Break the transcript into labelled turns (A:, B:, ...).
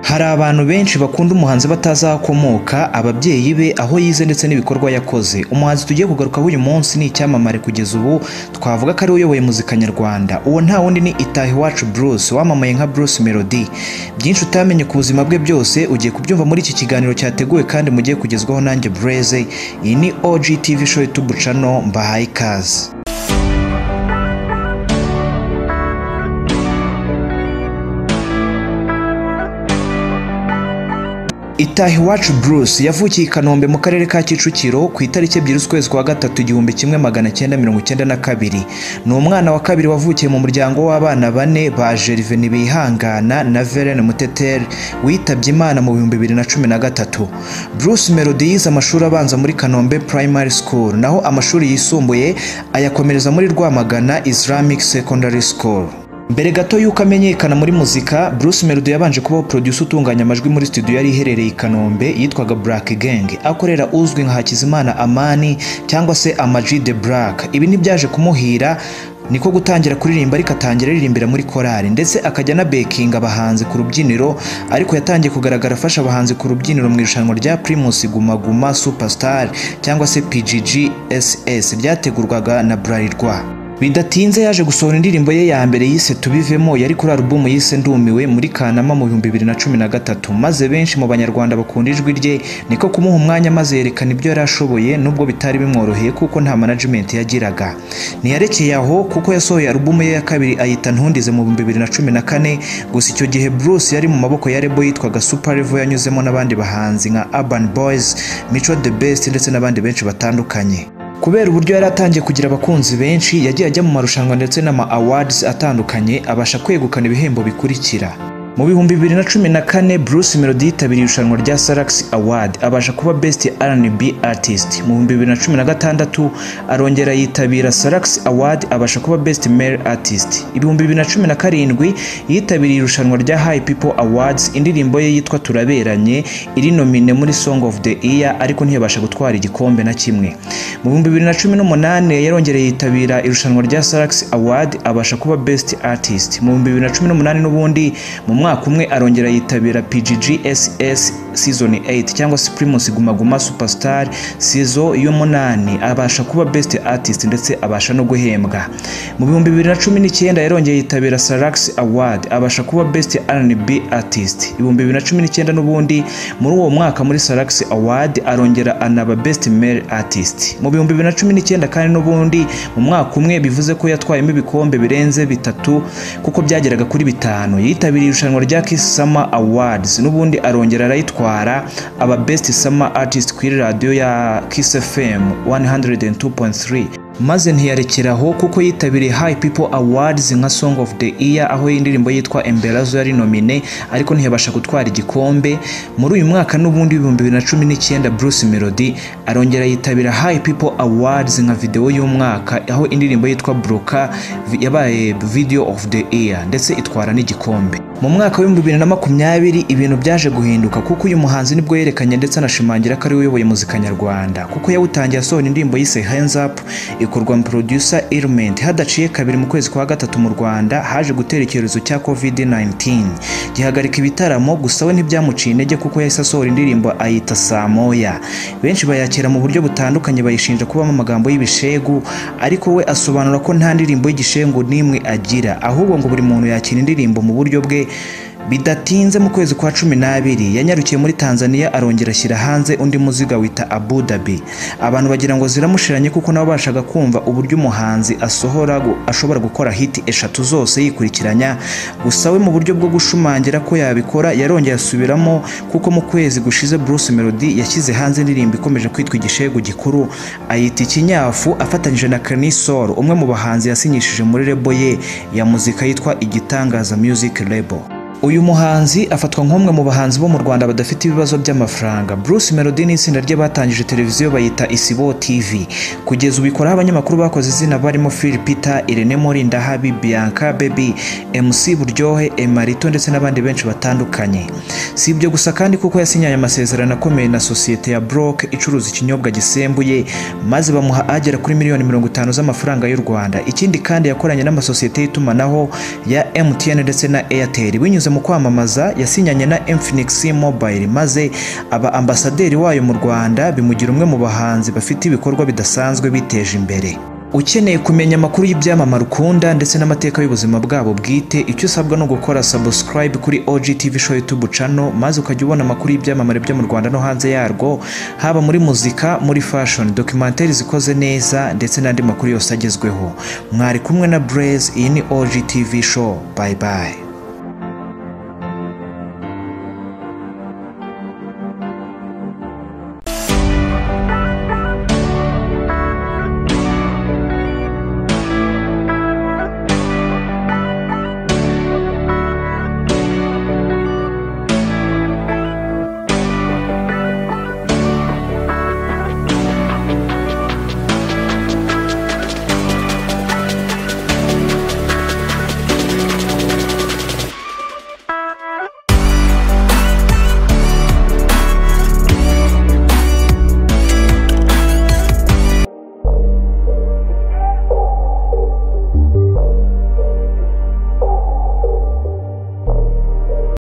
A: Hari abantu benshi bakunda umuhanzi batazi aho akomoka, ababyeyi be, aho yize ndetse n'ibikorwa yakoze. Umuhanzi tugiye kugarukaho uyu munsi ni icyamamare kugeza ubu, twavuga ko ari we uyoboye muzika nyarwanda. Uwo nta wundi ni Itahiwacu Bruce, wamamaye nka Bruce Melody. Byinshi utamenye ku buzima bwe byose ugiye kubyumva muri iki kiganiro cyateguwe kandi mugiye kugezwaho nanjye Blaise. Iyi ni OG TV Show YouTube channel, mbahaye ikaze. Itahiwacu Bruce yavukiye i Kanombe mu karere ka Kicukiro ku itariki 2 z'ukwezi kwa gatatu 1992. Ni umwana wa kabiri wavukiye mu muryango w'abana bane ba Gervais Nibihangana na Verene Muteteri witabye Imana mu 2013. Bruce Melody yize amashuri abanza muri Kanombe Primary School, naho amashuri yisumbuye ayakomereza muri Rwamagana Islamic Secondary School. Mbere gato yuko amenyekana muri muzika, Bruce Melody yabanje kubaho producer utunganya amajwi muri studio yari iherereye i Kanombe yitwaga Black Gang, akorera uzwi nka Hakizimana Amani cyangwa se Ama-G The Black. Ibi ntibyaje kumuhira, niko gutangira kuririmba, ariko atangira aririmbira muri korali ndetse akajya na bekinga abahanzi ku rubyiniro. Ariko yatangiye kugaragara afasha abahanzi ku rubyiniro mu irushanwa rya Primus Guma Guma Superstar cyangwa se PGGSS ryategurwaga na Bralirwa. Bidatinze yaje gusohora indirimbo ye ya mbere yise Tubivemo, yari kuri alubumu yise Ndumiwe muri Kanama mu 2013, maze benshi mu banyarwanda bakunda ijwi rye, niko kumuha umwanya maze yerekana ibyo yari ashoboye nubwo bitari bimworoheye kuko nta management yagiraga. Ntiyarekeye aho kuko yasohoye alubumu ye ya kabiri ayita Ntundize mu 2014. Gusa icyo gihe Bruce yari mu maboko ya label yitwaga Super Level, yanyuzemo n'abandi bahanzi nka Urban Boys, Mico The Best ndetse n'abandi benshi batandukanye. Kubera uburyo yari atangiye kugira abakunzi benshi, yagiye ajya mu marushanwa ndetse n'ama awards atandukanye, abasha kwegukana ibihembo bikurikira. Mu 2014 Bruce Melody yitabiriye irushanwa rya Salax Award, abasha kuba Best R&B Artist. Mu 2016 arongera yitabira Salax Award, abasha kuba Best Male Artist. 2017 yitabiriye irushanwa rya High People Awards, indirimbo ye yitwa Turaberanye iri nomine muri Song of the Year, ariko ntiyabasha gutwara igikombe na kimwe. Mu 2018 yarongereye yitabira irushanwa rya Salax Award, abasha kuba Best Artist. Mu 2018 n'ubundi mu mwaka umwe arongera yitabira PGGSS Season 8 cyangwa se Primus Guma Guma Superstar Season y'umunani, abasha kuba Best Artist ndetse abasha no guhembwa. Mu 2019 yarongeye yitabira Salax Award, abasha kuba Best R&B Artist. 2019 n'ubundi muri uwo mwaka muri Salax Award arongera anaba Best Male Artist. Mu 2019 kandi n'ubundi mu mwaka umwe, bivuze ko yatwayemo ibikombe birenze bitatu kuko byageraga kuri 5. Yitabiriye irushanwa rya Kiss Summer Awards n'ubundi arongera arayitwara, aba Best Summer Artist kuri radio ya Kiss FM 102.3. Maze ntiyarekeraho kuko yitabiriye High People Awards nka Song of the Year, aho indirimbo yitwa Emberazo yari nomine ariko ntiyabasha gutwara igikombe. Muri uyu mwaka n'ubundi 2019 Bruce Melody arongera yitabira High People Awards nka video y'umwaka, aho indirimbo yitwa Broka yabaye Video of the Year ndetse itwara n'igikombe. Mu mwaka wa 2020 ibintu byaje guhinduka kuko uyu muhanzi nibwo yerekanye ndetse anashimangira ko ari we uyoboye muzika nyarwanda, kuko yawutangiye asohora indirimbo yise Hands Up ikorwa mu producer Element. Hadaciye kabiri mu kwezi kwa gatatu mu Rwanda haje gutera icyorezo cya COVID-19 gihagarika ibitaramo, gusa we ntibyamuciye intege kuko yahise asohora indirimbo ayita Samoya. Benshi bayakira mu buryo butandukanye, bayishinja kubamo amagambo y'ibishegu, ariko we asobanura ko nta ndirimbo y'igishegu n'imwe agira, ahubwo ngo buri muntu yakira indirimbo mu buryo bwe. Bidatinze mu kwezi kwa 12 yanyarukiye muri Tanzania arongera ashyira hanze undi muziga wita Abu Dhabi. Abantu bagira ngo ziramushiranye kuko nabo bashaga kumva uburyo umuhanzi asohora ashobora gukora hit 3 zose yikurikiranya. Gusa we mu buryo bwo gushumangira ko yabikora yarongeye asubiramo, kuko mu kwezi gushize Bruce Melody yashyize hanze indirimbo ikomeje kwitwa igishegu gikuru, ayita Ikinyafu, afatanyije na Kenny Sol, umwe mu bahanzi yasinyishije muri label ye ya muzika yitwa Igitangaza Music Label. Uyu muhanzi afatwa nk'umwe mu bahanzi bo mu Rwanda badafite ibibazo by'amafaranga. Bruce Melody n'itsinda rye batangije televiziyo bayita Isibo TV. Kugeza ubu ikoraho abanyamakuru bakoze izina barimo Phil Peter, Irene Morindahabi, Bianca Baby, MC Buryohe, Emarito ndetse n'abandi benshi batandukanye. Si ibyo gusa kandi kuko yasinyanye amasezerano akomeye na sosiyete ya Brock icuruza ikinyobwa gisembuye, maze bamuha agera kuri miliyoni 50 z'amafaranga y'u Rwanda. Ikindi kandi yakoranye n'amasosiyete y'itumanaho ya MTN ndetse na Airtel binyuze mu kwamamaza, yasinyanye na Infinix Mobile maze aba ambasaderi wayo mu Rwanda, bimugira umwe mu bahanzi bafite ibikorwa bidasanzwe biteje imbere. Ukeneye kumenya amakuru y'ibyamamare ukunda ndetse n'amateka y'ubuzima bwabo bwite, icyo usabwa ni ugukora subscribe kuri OGTV Show YouTube channel, maze ukajya ubona amakuru y'ibyamamare byo mu Rwanda no hanze yarwo, haba muri muzika, muri fashion, documentaire zikoze neza ndetse n'andi makuru yose agezweho. Mwari kumwe na Blaze, iyi ni OGTV Show. Bye bye.